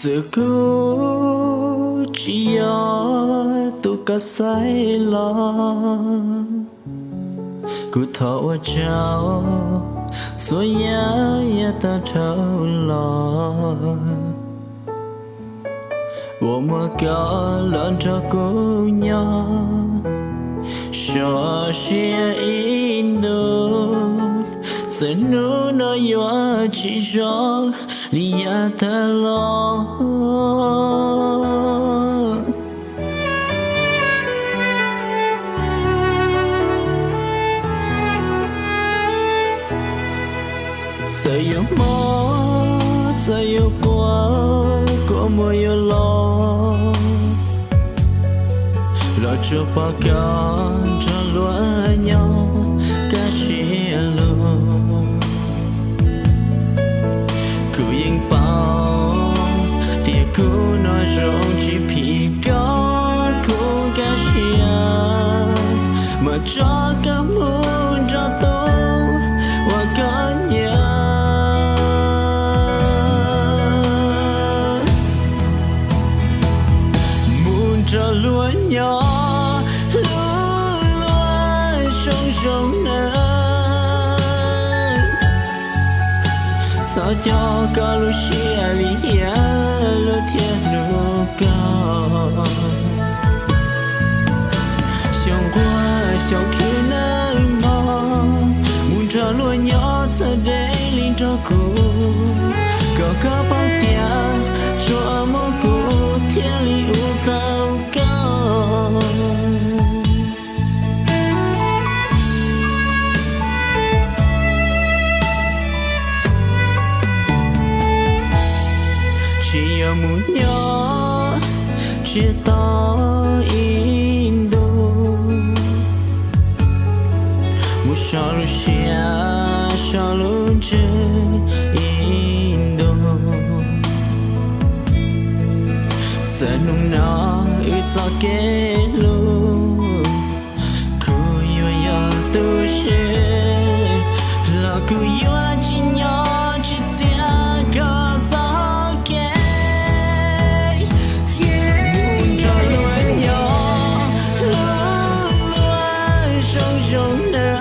Txawm kuv tsis yog tus koj xaiv los, kuv thov ua tsaug txhua yam yav tag dhau los uas muaj koj los nrog kuv nyob. Sov siab ib ntus, txawm hnub no yuav tsis zoo li yav tag los. Txawm yuav mob, txawm yuav quaj, kua muag yuav los, los tsuas pom koj nrog luag nyob kaj siab lug. Kuv yeej paub tias kuv no zoo tsis phim koj, kuv kaj siab mam tso koj mus nrog tus uas koj nyiam, mus nrog luag nyob hlub luag zoo zoo nawb. Txhob coj koj lub siab lim hiam luag thiab hlub koj. Xyoo nquag xyoo khwb nawb mog, mus nrog luag nyob txawj deb li nrog kuv, kom koj paub tias tsuas muaj kuv thiaj li ua tau koj. Tsis yog mus nyob tsiab to ib ntus, mus so lub siab so lub ntsws ib ntus. Txawm hnub no wb txoj kev hlub kuv yuav yog tu siab, los kuv yuav tsis nyob tsis txiav koj txoj kev. Mus nrog luag nyob hlub luag zoo zoo nawb.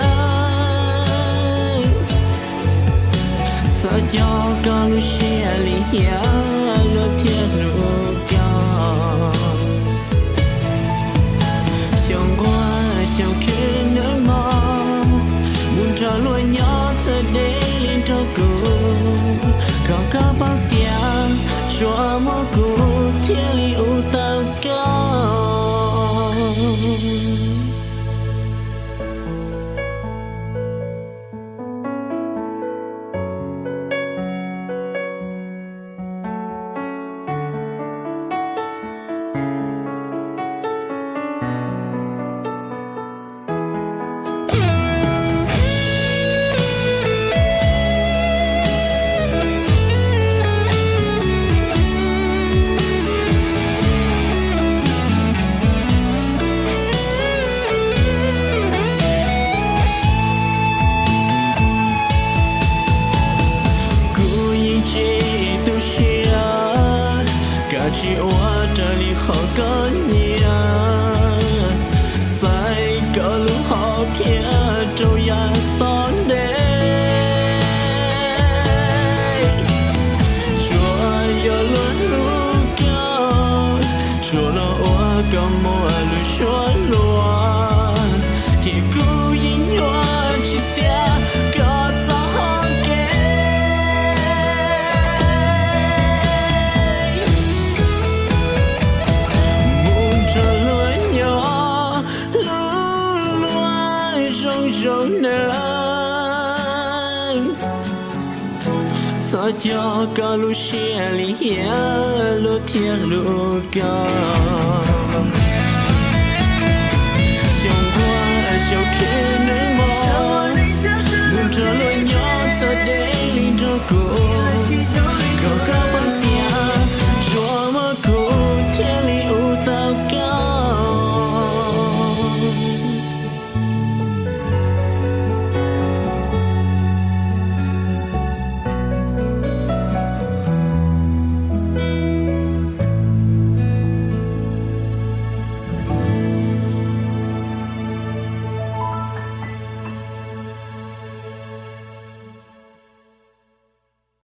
Txhob coj koj lub siab lim hiam luag thiab hlub koj. Xyoo nquag xyoo khwb nawb mog, mus nrog luag nyob txawj deb li nrog kuv, kom koj paub tias tsuas muaj kuv thiaj li ua tau koj. Kuv yeej tsis tu siab, kav tsij ua raws li qhov koj nyiam. Xaiv koj lub hom phiaj rau yav tom ntej. Tsuas yog luag hlub koj, tsuas los ua kom muaj lub suab luag, ces kuv yeej yuav tsis txiav koj txoj hau kev. Mus nrog luag nyob hlub luag zoo zoo nawb. Txhob coj koj lub siab lim hiam luag thiab hlub koj.